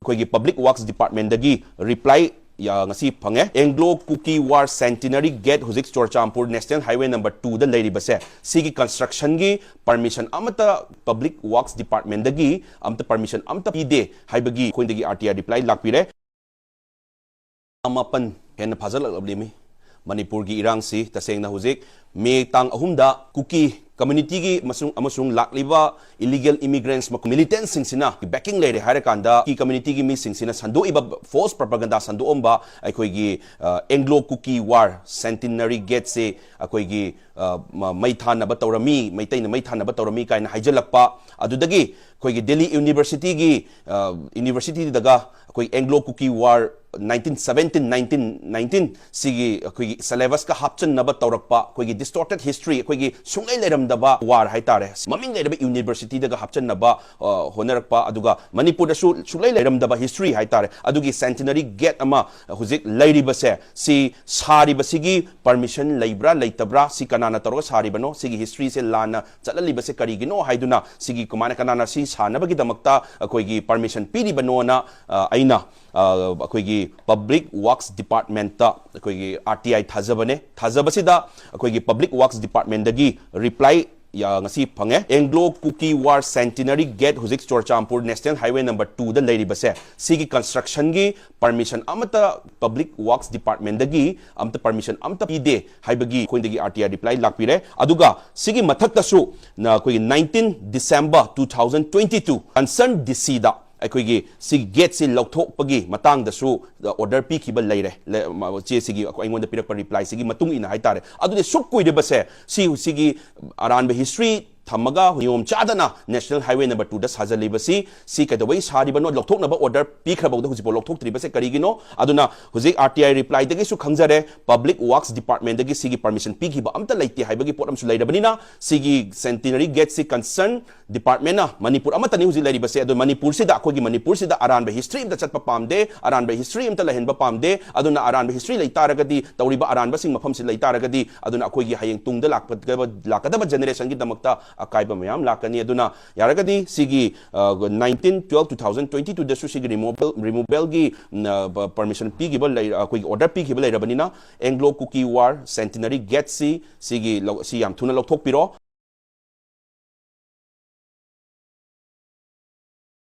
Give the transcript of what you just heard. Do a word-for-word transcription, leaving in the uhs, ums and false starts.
ꯑꯩꯈꯣꯏꯒꯤ Public Works Departmentꯗꯒꯤ reply ꯉꯁꯤ ꯐꯪꯉꯦ꯫ Anglo Kuki War Centenary Gate, ꯍꯧꯖꯤꯛ ꯆꯨꯔꯆꯥꯟꯄꯨꯔ National Highway number twoꯗ ꯂꯩꯔꯤꯕꯁꯦ, ꯁꯤꯒꯤ constructionꯒꯤ permission ꯑꯃꯠꯇ Public Works Departmentꯗꯒꯤ ꯑꯃꯠꯇ permission ꯑꯃꯠꯇ ꯄꯤꯗꯦ ꯍꯥꯏꯕꯒꯤ ꯑꯩꯈꯣꯏꯗꯒꯤ R T I reply ꯂꯥꯛꯄꯤꯔꯦ꯫ ꯃꯥꯄꯟ ꯍꯦꯟꯅ ꯐꯥꯖꯤꯜꯂꯛꯂꯕꯅꯤ꯫ ꯃꯅꯤꯄꯨꯔꯒꯤ ꯏꯔꯥꯡꯁꯤ ꯇꯁꯦꯡꯅ ꯍꯧꯖꯤꯛ ꯃꯦ ꯇꯥꯡ ꯑꯍꯨꯝꯗ ꯀꯨꯀꯤ communityꯒꯤ ꯑꯃꯁꯨꯡ, ꯑꯃꯁꯨꯡ ꯂꯥꯛꯂꯤꯕ illegal immigrants militantꯁꯤꯡꯁꯤꯅ backing ꯂꯩꯔꯦ ꯍꯥꯏꯔꯀꯥꯟꯗ, ꯀꯨꯀꯤ communityꯒꯤ ꯃꯤꯁꯤꯡꯁꯤꯅ ꯁꯟꯗꯣꯛꯏꯕ false propaganda ꯁꯟꯗꯣꯛꯑꯝꯕ ꯑꯩꯈꯣꯏꯒꯤ, ꯑ, Anglo Kuki War Centenary Gateꯁꯦ ꯑꯩꯈꯣꯏꯒꯤ, ꯑ, ꯃ-, ꯃꯩ ꯊꯥꯅꯕ ꯇꯧꯔꯝꯃꯤ, ꯃꯩꯇꯩꯅ ꯃꯩ ꯊꯥꯅꯕ ꯇꯧꯔꯝꯃꯤ ꯀꯥꯏꯅ ꯍꯥꯏꯖꯤꯜꯂꯛꯄ, ꯑꯗꯨꯗꯒꯤ ꯑꯩꯈꯣꯏꯒꯤ Delhi Universityꯒꯤ, ꯑ, universityꯗꯒ ꯑꯩꯈꯣꯏ Anglo Kuki War nineteen seventeen, nineteen nineteen ꯁꯤꯒꯤ ꯑꯩꯈꯣꯏꯒꯤ syllabusꯀ ꯍꯥꯞꯆꯤꯟꯅꯕ ꯇꯧꯔꯛꯄ, ꯑꯩꯈꯣꯏꯒꯤ distorted history, ꯑꯩꯈꯣꯏꯒꯤ ꯁꯨꯡꯂꯩ ꯂꯩꯔꯝꯗꯕ war ꯍꯥꯏꯇꯥꯔꯦ, ꯃꯃꯤꯡ ꯂꯩꯔꯕ universityꯗꯒ ꯍꯥꯞꯆꯤꯟꯅꯕ, ꯑ, ꯍꯣꯠꯅꯔꯛꯄ, ꯑꯗꯨꯒ ꯃꯅꯤꯄꯨꯔꯗꯁꯨ ꯁꯨꯡꯂꯩ ꯂꯩꯔꯝꯗꯕ history ꯍꯥꯏꯇꯥꯔꯦ, ꯑꯗꯨꯒꯤ Centenary Gate ꯑꯃ ꯍꯧꯖꯤꯛ ꯂꯩꯔꯤꯕꯁꯦ, ꯁꯤ ꯁꯥꯔꯤꯕꯁꯤꯒꯤ permission ꯂꯩꯕ꯭ꯔꯥ ꯂꯩꯇꯕ꯭ꯔꯥ, ꯁꯤ ꯀꯅꯥꯅ ꯇꯧꯔꯒ ꯁꯥꯔꯤꯕꯅꯣ, ꯁꯤꯒꯤ historyꯁꯦ ꯂꯥꯟꯅ ꯆꯠꯍꯜꯂꯤꯕꯁꯦ ꯀꯔꯤꯒꯤꯅꯣ ꯍꯥꯏꯗꯨꯅ, ꯁꯤꯒꯤ ꯀꯃꯥꯏꯅ, ꯀꯅꯥꯅ ꯁꯤ ꯁꯥꯟꯅꯕꯒꯤꯗꯃꯛꯇ ꯑꯩꯈꯣꯏꯒꯤ permission ꯄꯤꯔꯤꯕꯅꯣꯅ, ꯑ, ꯑꯩꯅ, ꯑ, ꯑꯩꯈꯣꯏꯒꯤ Public Works Departmentꯇ ꯑꯩꯈꯣꯏꯒꯤ R T I ꯊꯥꯖꯕꯅꯦ꯫ ꯊꯥꯖꯕꯁꯤꯗ ꯑꯩꯈꯣꯏꯒꯤ Public Works Departmentꯗꯒꯤ reply ꯉꯁꯤ ꯐꯪꯉꯦ꯫ Anglo Kuki War Centenary Gate, ꯍꯧꯖꯤꯛ ꯆꯨꯔꯆꯥꯟꯄꯨꯔ National Highway number twoꯗ ꯂꯩꯔꯤꯕꯁꯦ, ꯁꯤꯒꯤ constructionꯒꯤ permission ꯑꯃꯠꯇ Public Works Departmentꯗꯒꯤ ꯑꯃꯠꯇ permission ꯑꯃꯠꯇ ꯄꯤꯗꯦ ꯍꯥꯏꯕꯒꯤ ꯑꯩꯈꯣꯏꯗꯒꯤ R T I reply ꯂꯥꯛꯄꯤꯔꯦ꯫ ꯑꯗꯨꯒ ꯁꯤꯒꯤ ꯃꯊꯛꯇꯁꯨ ꯅ-, ꯑꯩꯈꯣꯏꯒꯤ nineteen December two thousand twenty two concerned DCꯗ ꯑꯩꯈꯣꯏꯒꯤ ꯁꯤꯒꯤ gateꯁꯤ ꯂꯧꯊꯣꯛꯄꯒꯤ ꯃꯇꯥꯡꯗꯁꯨ order ꯄꯤꯈꯤꯕ ꯂꯩꯔꯦ꯫ ꯂꯦ-, ꯃ-, ꯆꯦꯁꯤꯒꯤ ꯑꯩꯈꯣꯏ, ꯑꯩꯉꯣꯟꯗ ꯄꯤꯔꯛꯄ replyꯁꯤꯒꯤ ꯃꯇꯨꯡ ꯏꯟꯅ ꯍꯥꯏꯇꯥꯔꯦ꯫ ꯑꯗꯨꯗꯤ ꯁꯨꯛ ꯀꯨꯏꯔꯤꯕꯁꯦ, ꯁꯤ, ꯁꯤꯒꯤ ꯑꯔꯥꯟꯕ history ꯊꯝꯃꯒ ꯅꯤꯌꯣꯝ ꯆꯥꯗꯅ National Highway number twoꯗ ꯁꯥꯖꯜꯂꯤꯕꯁꯤ, ꯁꯤ ꯀꯩꯗꯧꯕꯩ ꯁꯥꯔꯤꯕꯅꯣ? ꯂꯧꯊꯣꯛꯅꯕ order ꯄꯤꯈ꯭ꯔꯕꯧꯗ ꯍꯧꯖꯤꯛꯐꯥꯎ ꯂꯧꯊꯣꯛꯇ꯭ꯔꯤꯕꯁꯦ ꯀꯔꯤꯒꯤꯅꯣ? ꯑꯗꯨꯅ ꯍꯧꯖꯤꯛ R T I replyꯗꯒꯤꯁꯨ ꯈꯪꯖꯔꯦ, Public Works Departmentꯗꯒꯤ ꯁꯤꯒꯤ permission ꯄꯤꯈꯤꯕ ꯑꯝꯇ ꯂꯩꯇꯦ ꯍꯥꯏꯕꯒꯤ ꯄꯣꯠ ꯑꯃꯁꯨ ꯂꯩꯔꯕꯅꯤꯅ, ꯁꯤꯒꯤ Centenary Gateꯁꯤ concern departmentꯅ, ꯃꯅꯤꯄꯨꯔ ꯑꯃꯠꯇꯅꯤ ꯍꯧꯖꯤꯛ ꯂꯩꯔꯤꯕꯁꯦ, ꯑꯗꯣ ꯃꯅꯤꯄꯨꯔꯁꯤꯗ, ꯑꯩꯈꯣꯏꯒꯤ ꯃꯅꯤꯄꯨꯔꯁꯤꯗ ꯑꯔꯥꯟꯕ history ꯑꯝꯇ ꯆꯠꯄ ꯄꯥꯝꯗꯦ, ꯑꯔꯥꯟꯕ history ꯑꯝꯇ ꯂꯩꯍꯟꯕ ꯄꯥꯝꯗꯦ꯫ ꯑꯗꯨꯅ ꯑꯔꯥꯟꯕ history ꯂꯩ ꯇꯥꯔꯒꯗꯤ, ꯇꯧꯔꯤꯕ ꯑꯔꯥꯟꯕꯁꯤꯡ ꯃꯐꯝꯁꯤ ꯂꯩ ꯇꯥꯔꯒꯗꯤ, ꯑꯗꯨꯅ ꯑꯩꯈꯣꯏꯒꯤ ꯍꯌꯦꯡ ꯇꯨꯡꯗ ꯂꯥꯛꯀꯗꯕ, ꯂꯥꯛꯀꯗꯕ generationꯒꯤꯗꯃꯛꯇ ꯑꯀꯥꯏꯕ ꯃꯌꯥꯝ ꯂꯥꯛꯀꯅꯤ꯫ ꯑꯗꯨꯅ ꯌꯥꯔꯒꯗꯤ ꯁꯤꯒꯤ nineteen twelve two thousand twenty two ꯗꯁꯨ ꯁꯤꯒꯤ removal removalꯒꯤ permission ꯄꯤꯈꯤꯕ ꯂꯩ, ꯑꯩꯈꯣꯏꯒꯤ order ꯄꯤꯈꯤꯕ ꯂꯩꯔꯕꯅꯤꯅ, Anglo Kuki War Centenary Gateꯁꯤ ꯁꯤꯒꯤ ꯂꯧ-, ꯁꯤ ꯌꯥꯝ ꯊꯨꯅ ꯂꯧꯊꯣꯛꯄꯤꯔꯣ꯫